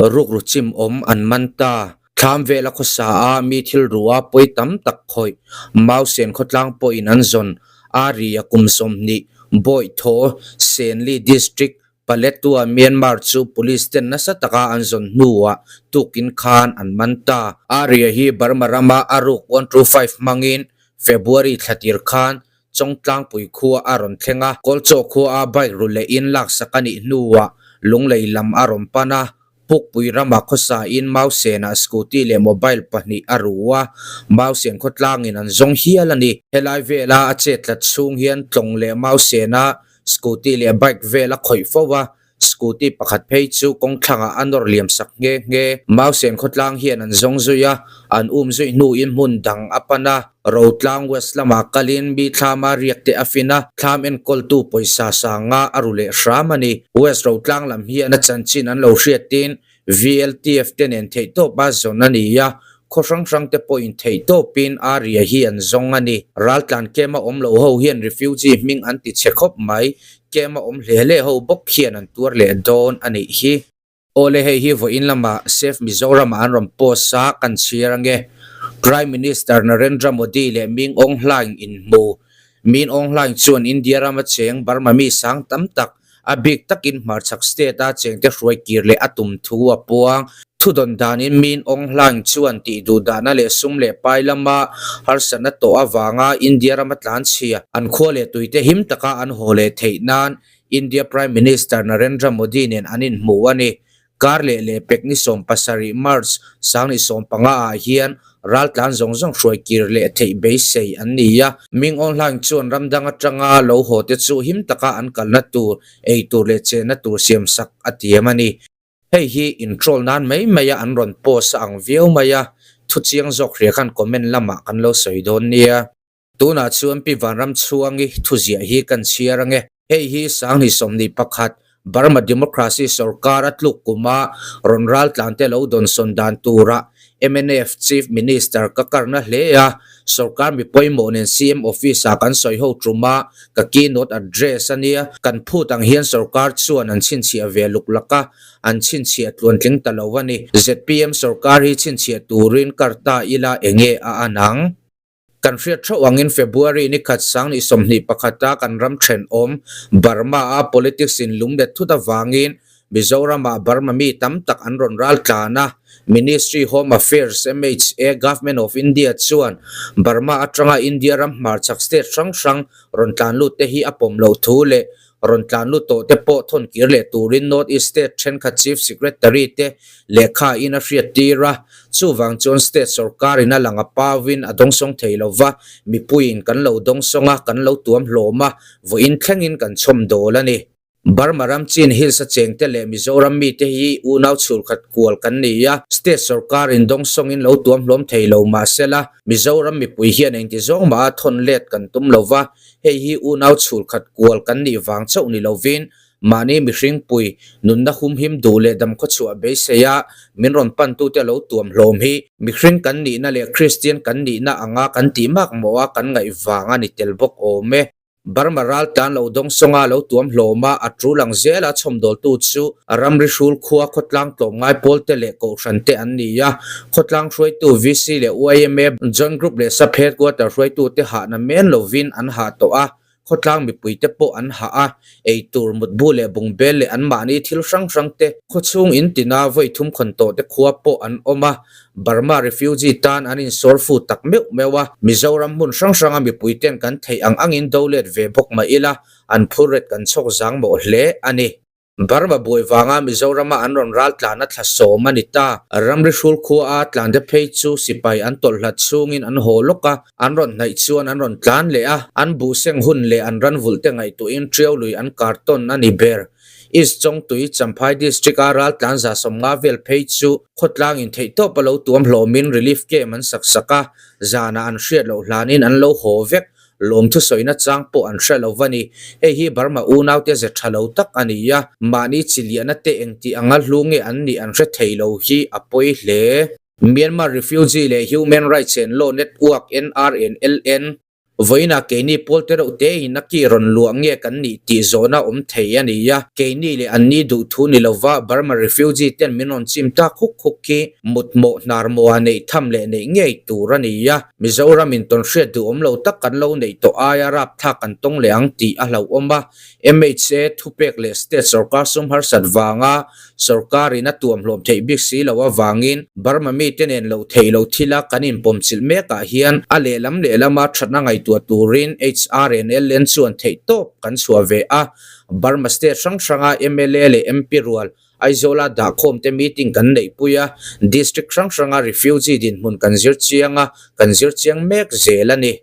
Rukru chim awm an man ta. Thlam vela khawsa a mi thil ru a pawi tam tak khawih. Mausen khawtlang pawhin an zawn. Ari a kum 20 Bawithaw, Senli District, Paletwa, Myanmar chu Police ten nasa taka an zawn hnuah tukin khan an man ta. Aria hi Burma rama a ruk 125 hmangin February thla tir khan Chawngtlangpui khua a rawn thleng a, Kawlchaw khua a bike ru leh in laksak a nih hnuah Lunglei lam a rawn pan a, Pukpui rama khawsain Mausenah scooty leh mobile pahnih a ru a, Mausen khawtlangin an zawng hial a ni. Helai vela a chet tlat chhung hian Tlawng leh Mausena scooty leh bike vel a khawih fo a, Scooty pakhat phei chu kawngthlangah a nawr liam sak nghe nghe. Mausen khawtlang hian an zawng zui a, an um zui hnuin hmun dang a pan a. Rotlang West lamah kalin mi thlama riak te a fin a, thlam enkawltu pawisa sanga a ru leh hram a ni. West Rotlang lam hian a chanchin an lo hriatin VLTF te nen theihtawpa zawn a ni a, khaw hrang hrang te pawhin theihtawpin Arya hi an zawng a ni. Raltlan kem a awm lo ho hian refugee hming an ti chhe khawp mai, kem a awm hle hle ho bawk hian an tuar leh dawn a nih hi. Awle hei hi vawiin lamah Save Mizoram ah an rawn post a, kan chhiar ange. Prime Minister Narendra Modi leh Ming Aung Hlaing inhmu. Min Aung Hlaing chuan India rama cheng Burma mi sang tam tak A bik takin hmarchhak state a chengte hruai kir leh a tum thu a puang. Thudawn danin Min Aung Hlaing chuan tih duh dahna leh sum leh pai lama harsatna tawh avanga India rama tlanchhia an khua leh tuite him taka an haw leh theih nan India Prime Minister Narendra Modi nen an inhmu a ni. Kar leh leh pek ni 17 March 2015 ah hian raltlan zawng zawng hruai kir leh theih beisei an ni a. Ming Aung Hlaing chuan ram dang atanga lo haw te chu him taka an kalna tur, ei tur leh chenna tur siam sak a tiam a ni. Hei hi introll nan mai mai a an rawn post a ang viau mai a, thu chiang zawk hria khan comment lamah kan lo sawi dawn nia. Tunah chuan Pi Vanramchhuangi thuziah hi kan chhiar ange. Hei hi 2021 Burma Democracy sorkar a tluk kuma rawn raltlante lo dawnsawn dan tura mnf Chief Minister ka karna hle a, sorkar mi pawimawh nen CM Office ah kan sawi ho tuma ka keynote address a nia. Kan phut ang hian sorkar chuan an chhinchhiah ve luk lak a, an chhinchhiah tluantling ta lo a ni. Zpm sorkar hi chhinchhiah turin kar ta ila enge a an ang? Kan hriat theuh angin February ni khat 2021 a kan ram thenawm Burma a politics in lunglet thut avangin Mizoram ah Burma mi tam tak an rawn ral tlan a, Ministry Home Affairs, MHA, Government of India chuan Burma atanga India ram hmarchhak state hrang hrang rawn tlan lut te hi a pawm loh thu leh Rawn tlan lut tawh te pawh thawn kir leh turin North East State thenkhat Chief Secretary te lehkha in a hriat tir a, chuvang chuan State sorkar in a lang a pau in a dawngsawng thei lo va, mipui in kan lo dawngsawng a, kan lo tuam hlawm a, vawiin thleng in kan chhawm dawl a ni. Burma ram Chin Hills a cheng te leh Mizoram mi te hi unau chhulkhat kual kan ni a, State sorkar in dawngsawng in lo tuam hlawm thei lo mahsela Mizoram mipui hian engti zawng mah a thawn let kan tum lo va, Hei hi unau chhulkhat kual kan nih vang chauh ni lovin mahni mihring pui nunna humhim duh leh damkhawchhuah beisei a min rawn pantute lo tuam hlawm hi mihring kan nihna leh Kristian kan nihna anga kan tih mak mawh a kan ngaih vang a ni tel bawk awm e. Burma raltlan lo dawngsawnga lo tuam hlawm a, a tul ang zela chhawmdawltu chu ramri hrul khua khawtlang tlawmngai pawlte leh kohhran te an ni a, Khawtlang hruaitu VC leh yma Joint Group leh Sub Headquarter hruaitute hahna men lovin an hah tawh a, khawtlang mipuite pawh an hah a, eitur, mutbu leh bungbel leh anmahni thil hrang hrangte khawchhung in tina vawi thum khawn tawhte khua pawh an awm a, Burma refugee tan an insawr fu tak meuh meuh a, Mizoram hmun hrang hranga mipuiten kan theih ang angin do let ve bawk mah ila, an phurret kan chhawk zang mawh hle a ni. Burma buai vanga Mizorama an rawn ral tlanna thla sawm a ni ta. Ramri hrul khua a tlante phei chu sipai an tawlh hlat chhungin an haw lawk a, an rawn hnaih chuan an rawn tlan leh a, an buhseng hun leh an ran vulh te ngaihtuahin Tiau lui an kar tawn a ni ber. East Chawngtui, Champhai District a ral tlan 150 vel phei chu khawtlangin theihtawp a lo tuam hlawmin relief camp an sak sak a, zanah an hriat loh hlanin an lo haw vek. Lawmthu sawina chang pawh an hre lo va ni. Hei hi Burma unaute ze tha lo tak a ni a, mahni chi liahna te engti anga hlu nge an nih an hre thei lo hi a pawi hle. Myanmar Refugee leh Human Rights and Law Network, NRNLN, Vawiinah keini pawl te reuh tein a ki rawn luah nge kan nih tih zawhna awm thei a ni a. Keini leh anni duh thu ni lova Burma refugee ten min rawn chim tak huk huk khi mutmawh hnar mawha neih tham leh neih ngei tur a ni a. Mizoram in tawnhriat duhawm lo tak kan lo neih tawh aia rapthlak kan tawng leh ang tih a hlauhawm a. MHA thupek leh state sorkar sum harsat vanga sorkar in a tuamhlawm theih bik si lo avangin Burma mite nen loh theih loh thila kan inpawmchilh mekah hian a lehlam lehlama thatna ngaihtuah turin HRNLN chuan theihtawp kan chhuah ve a. Burma state hrang hranga mla leh MP rual Aizawla dahkhawmte meeting kan neihpui a, district hrang hranga refugee dinhmun kan zir chiang a, kan zir chiang mek zel a ni.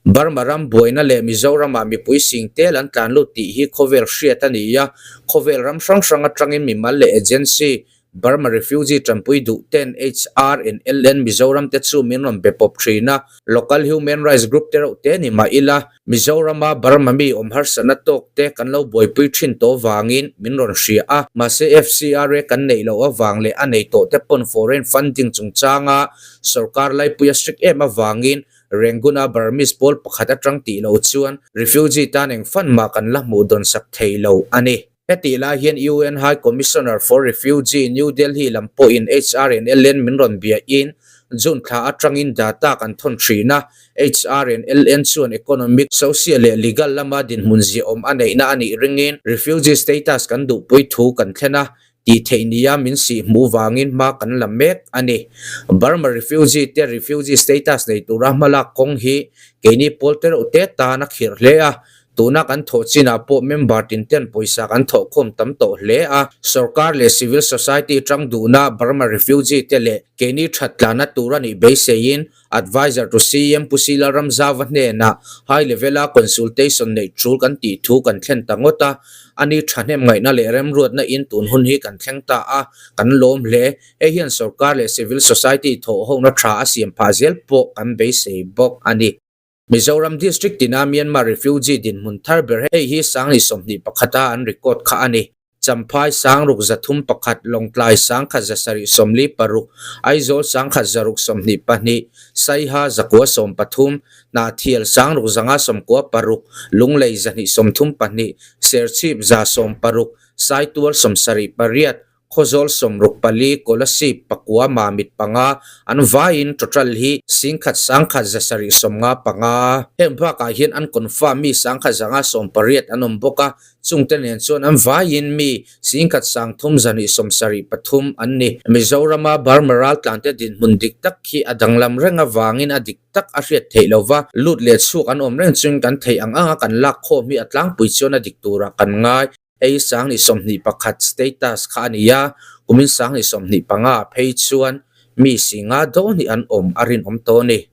Burma ram buaina leh Mizoramah mipui sing tel an tlan lut tih hi khawvel hriat a ni a, khawvel ram hrang hrang atangin mimal leh agency, Burma refugee tanpui duh ten HR and LN Mizoram te chu min rawn be pawp thin a, local human rights group te reuh te ni mah ila, Mizorama Burma mi awm harsatna tawk te kan lo buaipui thin tawh vangin min rawn hria a, mahse FCRA kan neih loh avang leh a nei tawh te pawn foreign funding chungchanga sorkar laipui a strict em avangin Rangoon-a Burmese pawl pakhat atang tih loh chuan refugee tan eng fan mah kan la hmuh dawn sak thei lo a ni. Hetih lai hian UN High Commissioner for Refugee New Delhi lam pawhin HRNLN min rawn biahin June thla atangin data kan thawn thin a, HRNLN chuan economic, social leh legal lama dinhmun ziaawm a neihna a nih ringin refugee status kan duhpui thu kan thlen a, Tih theih nia min sih hmuh vangin hma kan la mek a ni. Burma refugee te refugee status nei tura hmalak kawng hi keini pawl te reuh te tan a khirh hle a. Tuna kan thawh chinah pawh member tin ten pawisa kan thawhkhawm tam tawh hle a. Sorkar leh civil society tang duhna Burma refugee te leh keini that tlanna tur a nih beiseiin Adviser to CM Pu Sila Ramzauva hnenah high level a consultation neih tul kan tih thu kan thlen ta ngawt a, ani thahnem ngaihna leh remruatna in tun hun hi kan thleng ta a, kan lawm hle. Hei hian sorkar leh civil society thawhhona tha a siam phah zel pawh kan beisei bawk a ni. Mizoram District tina Myanmar refugee dinhmun thar ber hei hi Sangli 21 a an record kha a ni. Champhai Sangruk 301, Lawngtlai 1100 46, Aizawl 1622, Saiha 913, Hnahthial Sangruk 596, Lunglei 232, Serchhip 160, Saitual 78, Khawzawl 64, Kolasib 9 Mamit 5, an vaiin total hi 10,000 1,795. Heng bakah hian an confirm mi 1,180 an awm bawk a, Chungte nen chuan an vaiin mi 13,373 an ni. Mizorama Burma raltlante dinhmun dik tak khi a danglam reng avangin a dik tak a hriat theih lo va, lut leh chhuak an awm reng chuan kan theih ang anga kan lak khawm hi a tlangpui chuan a dik turah kan ngai. Hei 21 status kha a ni a, kumin 25 ah phei chuan mi singa dawn hi an awm a rinawm tawh a ni.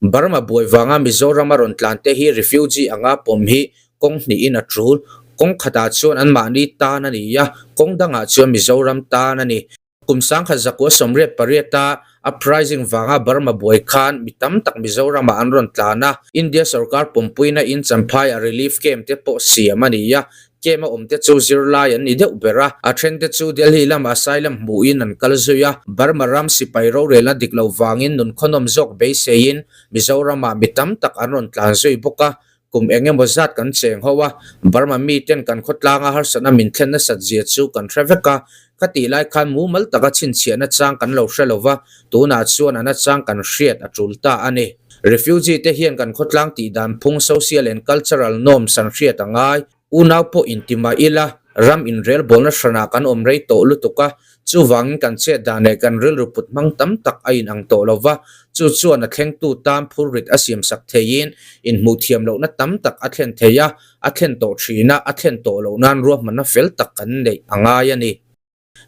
Burma buai vanga Mizoram a rawn tlan te hi refugee anga pawm hi kawng hnihin a tul. Kawng khatah chuan anmahni tan a ni a, kawng dangah chuan Mizoram tan a ni. Kum 1988 a uprising vanga Burma buai khan mi tam tak Mizoramah an rawn tlan a, India sorkar pawmpuina in Champhai a relief camp te pawh siam a ni a, Camp a awmte chu zirlai an ni deuh ber a, a thente chu Delhi lama asylum hmuhin an kal zui a, Burma ram sipai rorelna dik lo vangin nun khawnawm zawk beiseiin Mizoramah mi tam tak an rawn tlan zui bawk a, kum eng emaw zat kan cheng ho a, Burma miten kan khawtlanga harsatna min thlen nasat zia chu kan hre vek a, ka tih lai khan mumal taka chhinchhiahna chang kan lo hre lo va, tunah chuan a nachang kan hriat a tul ta a ni. Refugee te hian kan khawtlang tih dan phung social and cultural norms an hriat a ngai. Unau pawh inti mah ila, ram inrelbawlna hranah kan awm rei tawh lutuk a, chuvangin kan chet dan leh kan rilru put hmang tam tak a inang tawh lo va, chu chuan a thlengtu tan phurrit a siamsak theiin inhmuh thiam lohna tam tak a thlen thei a, a thlen tawh thin a, a thlen tawh loh nan ruahmanna fel tak kan neih a ngai a ni.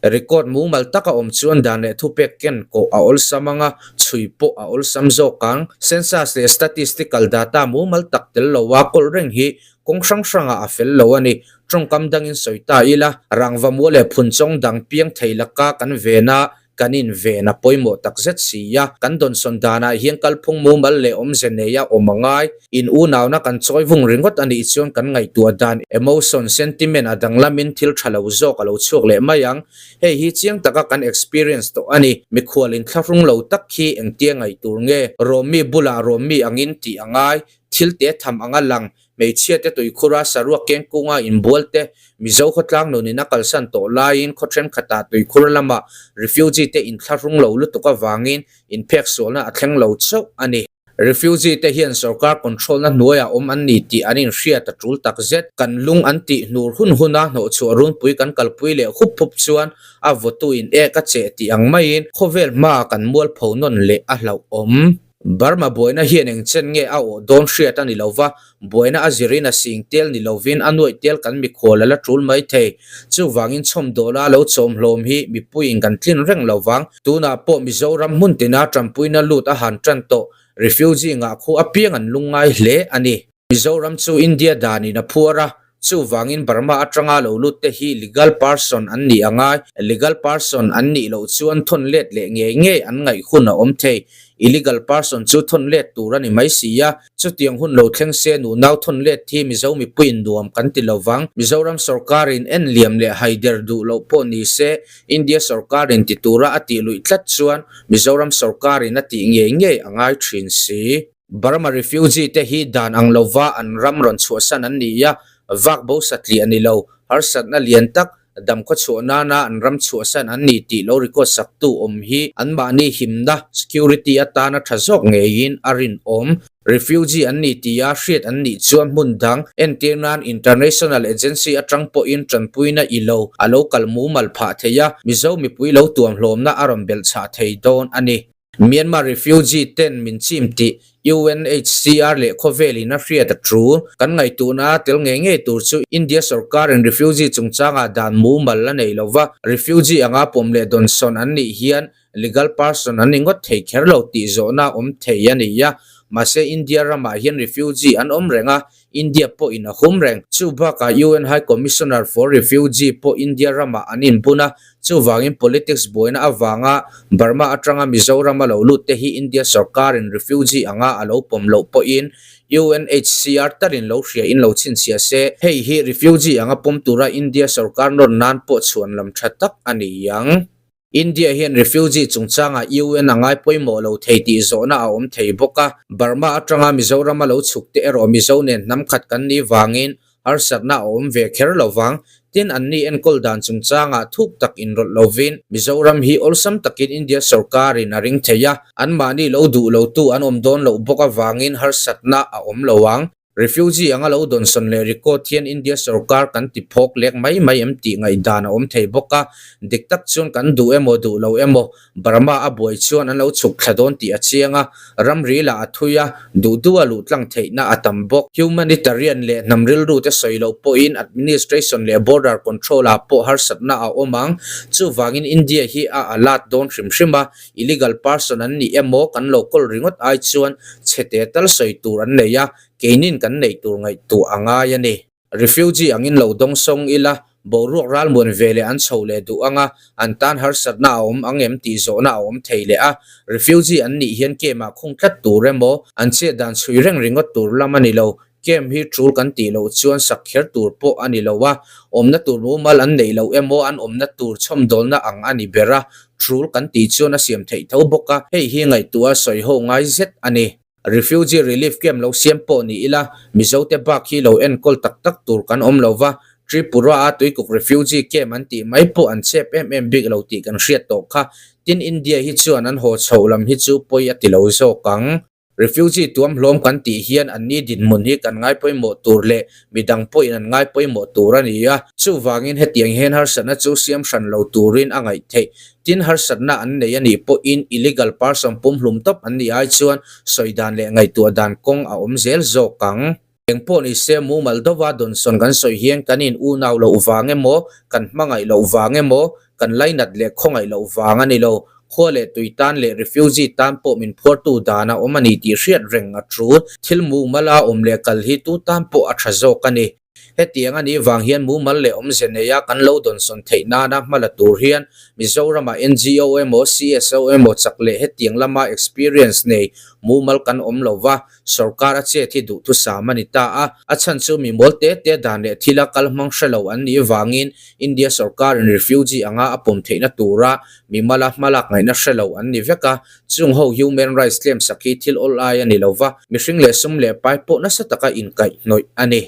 Record mumal taka awm chuan dan leh thupek ken kawh a awlsam ang a, chhui pawh a awlsam zawk ang. Census leh statistical data mumal tak tel loa kawlh reng hi kawng hrang hrangah a fel lo a ni. Tawngkam dangin sawi ta ila, rangva mual leh phunchawng dang piang thei laka kan ven a. Kan inven a pawimawh takzet si a, kan dawnsawn danah hian kalphung mumal leh awmze nei a awm a ngai. In unauna kan chawi vung ringawt a nih chuan kan ngaihtuah dan, emotion, sentiment a danglamin thil tha lo zawk a lo chhuak leh mai ang. Hei hi chiang taka kan experience tawh a ni. Mikhual inthlahrung lo tak khi engtia ngaih tur nge? Rawmmi bulah rawmmi angin tih a ngai. Thil te tham anga lang, hmeichhia te tuikhura saruak keng kunga inbual te, Mizo khawtlang nunin a kalsan tawh laiin khaw thenkhatah tuikhur lamah refugee te inthlahrung lo lutuk avangin inphek sualna a thleng lo chauh a ni. Refugee te hian sorkar control na hnuaiah awm an ni tih an inhriat a tul tak zet. Kan lung an tih hnur hun huna hnawhchhuah runpui kan kalpui leh hup hup chuan a vawtu in ek a cheh tih ang maiin khawvel hmaa kan mualpho nawn leh a hlauhawm. Burma buaina hian eng chen nge a awh dawn hriat a ni lo va, buaina a zirin a sing tel ni lovin a nuaih tel kan mikhual a la tul mai thei. Chuvangin chhawmdawla lo chawm hlawm hi mipuiin kan tlin reng lo vang. Tunah pawh Mizoram hmun tina tanpuina lut a han tan tawh, refugee ngah khu apiang an lungngai hle a ni. Mizoram chu India danin a phuar a, chuvangin Burma atanga lo lut te hi legal person an nih a ngai. Legal person an nih loh chuan thawn let leh ngei ngei an ngaih hun a awm thei. Illegal person chu thawn let tur a ni mai si a, chutiang hun lo thleng se nunau thawn let hi Mizo mipuiin nuam kan ti lo vang. Mizoram sorkarin en liam leh haider duh loh pawh ni se, India sorkarin ti tura a tih luih tlat chuan Mizoram sorkarin a tih ngei ngei a ngai thin si. Burma refugee te hi dan ang lova an ram rawn chhuahsan an ni a, vak bo satliah a ni lo, harsatna lian tak damkhaw chhuah nana an ram chhuahsan an ni tih lo record saktu awm hi anmahni himna, security, atana tha zawk ngeiin a rinawm. Refugee an ni tia hriat an nih chuan hmun dang, entir nan international agency atang pawhin tanpuina i lo a lo kal mumal phah thei a, Mizo mipui lo tuamhlawmna a rawn belhchhah thei dawn a ni. Myanmar refugee ten min chim tih UNHCR leh khawvelin a hriat a tul. Kan ngaihtuhna tel ngei ngei tur chu India sorkarin refugee chungchangah dan mumal a nei lova, refugee anga pawm leh dawnsawn an nih hian legal person an ni ngawt thei kher lo tih zawhna awm thei a ni a. Mahse India ramah hian refugee an awm reng a, India pawhin a hum reng. Chu bakah UN High Commissioner for Refugee pawh India ramah an inbun a, chuvangin politics buaina avanga Burma atanga Mizoram a lo lut te hi India sorkarin refugee anga a lo pawm loh pawhin UNHCR talin lo hria in lo chhinchhiah se, hei hi refugee anga pawm tura India sorkar nawr nan pawh chhuan lam tha tak a ni ang. India hian refugee chungchangah UN a ngai pawimawh lo thei tih zawhna a awm thei bawk a, Burma atanga Mizorama lo chhuk te erawh Mizo nen hnam khat kan nih vangin harsatna a awm ve kher lo vang. Tin, anni enkawl dan chungchangah thuk tak inrawlh lovin Mizoram hi awlsam takin India sorkarin a ring thei a, anmahni lo duh lotu an awm dawn loh bawk avangin harsatna a awm lo ang. Refugee anga lo dawnsawn leh record hian India sorkar kan ti phawk lek mai mai em tih ngaihdan a awm thei bawk a, dik tak chuan kan duh emaw duh lo emaw Burma a buai chuan an lo chhuk thla dawn tih a chiang a, ramri lah a thui a, duh duha luh tlang theihna a tam bawk. Humanitarian leh hnam rilru te sawi loh pawhin administration leh border control ah pawh harsatna a awm ang, chuvangin India hi a alert dawn hrim hrim a, Illegal person an nih emaw kan lo kawl ringawt ai chuan chhete tal sawi tur an nei a, keinin kan neih tur ngaihtuah a ngai a ni. Refugee angin lo dawng sawng ila, boruak ralmuan ve leh an chho leh duh anga an tan harsatna a awm ang em tih zawhna a awm thei leh a. Refugee an nih hian camp ah khung tlat tur emaw, an chet dan chhui reng ringawt tur lam a ni lo. Camp hi tul kan tih loh chuan sak kher tur pawh a ni lo a, awmna tur mumal an neih loh emaw an awmna tur chhawmdawlna ang a ni ber a, tul kan tih chuan a siam theih tho bawk a, hei hi ngaihtuah sawi ho ngai zet a ni. Refugee Relief Camp lo siam pawh ni ila, Mizote bak hi lo enkawl tak tak tur kan awm lo va, Tripura a Tuikuk Refugee Camp an tih mai pawh an chep em em bik lo tih kan hriat tawh kha, tin India hi chuan an haw chhoh lam hi chu pawi a ti lo zawk ang. Refugee tuamhlawm kan tih hian anni dinhmun hi kan ngai pawimawh tur leh midang pawhin an ngai pawimawh tur a ni a. Chuvangin hetiang hian harsatna chu siam hran lo turin a ngaih theih. Tin, harsatna an nei a nih pawhin illegal person pumhlum tawp an nih ai chuan sawi dan leh ngaihtuah dan kawng a awm zel zawk ang. Engpawh ni se mumal deuha dawnsawn kan sawi hian kan in unau loh vang emaw, kan hmangaih loh vang emaw, kan lainat leh khawngaih loh vang a ni lo. Khua leh tui tan leh refugee tan pawh min phuartu dan a awm a ni tih hriat reng a tul. Thil mumal a awm leh kal hi tu tan pawh a tha zawk a ni. Hetiang a nih vang hian mumal leh awmze neia kan lo dawnsawn theih nana hma la tur hian Mizorama NGO emaw CSO emaw chak leh hetiang lama experience nei mumal kan awm lo va, Sorkar a chet hi duhthusam a ni ta a, a chhan chu mi mawl te te dan leh thila kal hmang hre lo an nih vangin India sorkarin refugee anga a pawm theihna tura mi mala hmalak ngaihna hre lo an ni vek a, chung ho human rights claim sak hi thil awl ai a ni lo va, mihring leh sum leh pai pawh nasa taka inkaihhnawih a ni.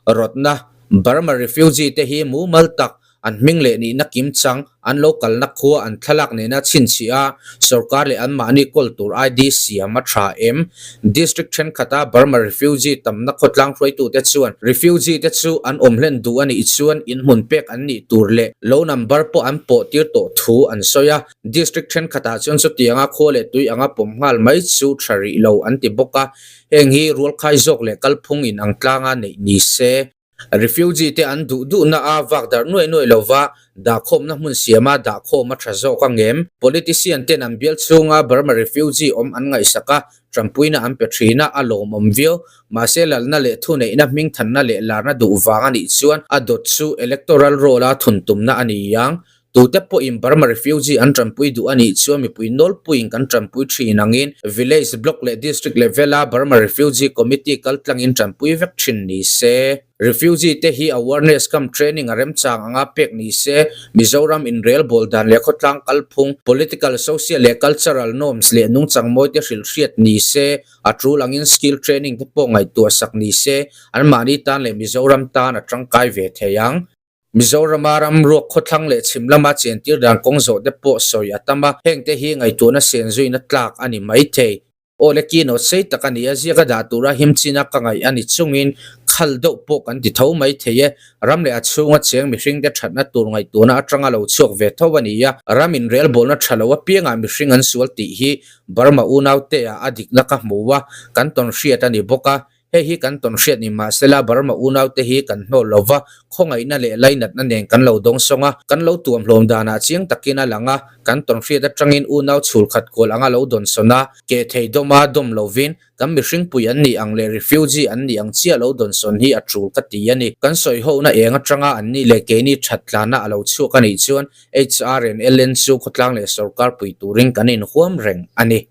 Rawtna, Burma refugee te hi mumal tak, an hming leh nihna kim chang, an lo kalna khua an thlalak nena chhinchhiah a, sorkar leh anmahni kawl tur ID siam a tha em? District thenkhat a Burma refugee tamna khawtlang hruaitute chuan refugee te chu an awm hlen duh a nih chuan inhmun pek an nih tur leh lo number pawh an pawh tir tawh thu an sawi a. District thenkhatah chuan chutianga khua leh tui anga pawm nghal mai chu tha rih lo an ti bawk a. Heng hi rualkhai zawk leh kalphung in ang tlanga neih ni se. Refugee te an duh duhna a vak darh nuai nuai lova, dahkhawmna hmun siama dahkhawm a tha zawk a ngem. Politician ten an bial chhunga Burma refugee awm an ngaihsak a, tanpuina an pe thin a, a lawmawm viau. Mahse lalna leh thuneihna hmingthanna leh larna duh vang a nih chuan a dawt chu electoral roll a thun tumna a ni ang. Tute pawhin Burma refugee an tanpui duh a nih chuan mipui nawlpuiin kan tanpui thin angin Village, Block leh District level-a Burma Refugee Committee kaltlangin tanpui vek thin ni se. Refugee te hi awareness cum training a remchang anga pek ni se. Mizoram inrelbawl dan leh khawtlang kalphung, political, social leh cultural norms leh nungchang mawi te hrilhhriat ni se. A tul angin skill training te pawh ngaihtuah sak ni se. Anmahni tan leh Mizoram tan a tangkai ve thei ang. Mizorama ram ruak khawthlang leh chhim lama chentir dan kawng zawh te pawh sawi a tam a, hengte hi ngaihtuahna sen zuina tlak a ni maithei. Aw le keynote sei tak a ni a, ziaka dah tura him china ka ngaih a ni chungin khal deuh pawh kan ti tho maithei e. Ram leh a chhunga cheng mihringte thatna tur ngaihtuahna atanga lo chhuak ve tho a ni a, ram inrelbawlna tha lo apiangah mihring an sual tih hi Burma unaute ah a dikna ka hmu a, kan tawn hriat a ni bawk a. Hei hi kan tawn hriat ni mahsela Burma unaute hi kan hnawl lo va, khawngaihna leh lainatna nen kan lo dawng sawng a, kan lo tuam hlawm danah chiang takin a lang a, kan tawn hriat atangin unau chhul khat kual anga lo dawn sawn a, keh thei dawma dawm lovin kan mihringpui an nih ang leh refugee an nih ang chiah lo dawn sawn hi a tul ka ti a ni. Kan sawihohna eng atanga an nih leh keini that tlana a lo chhuak a nih chuan HR and LN chu khawtlang leh sorkar pui turin kan inhuam reng a ni.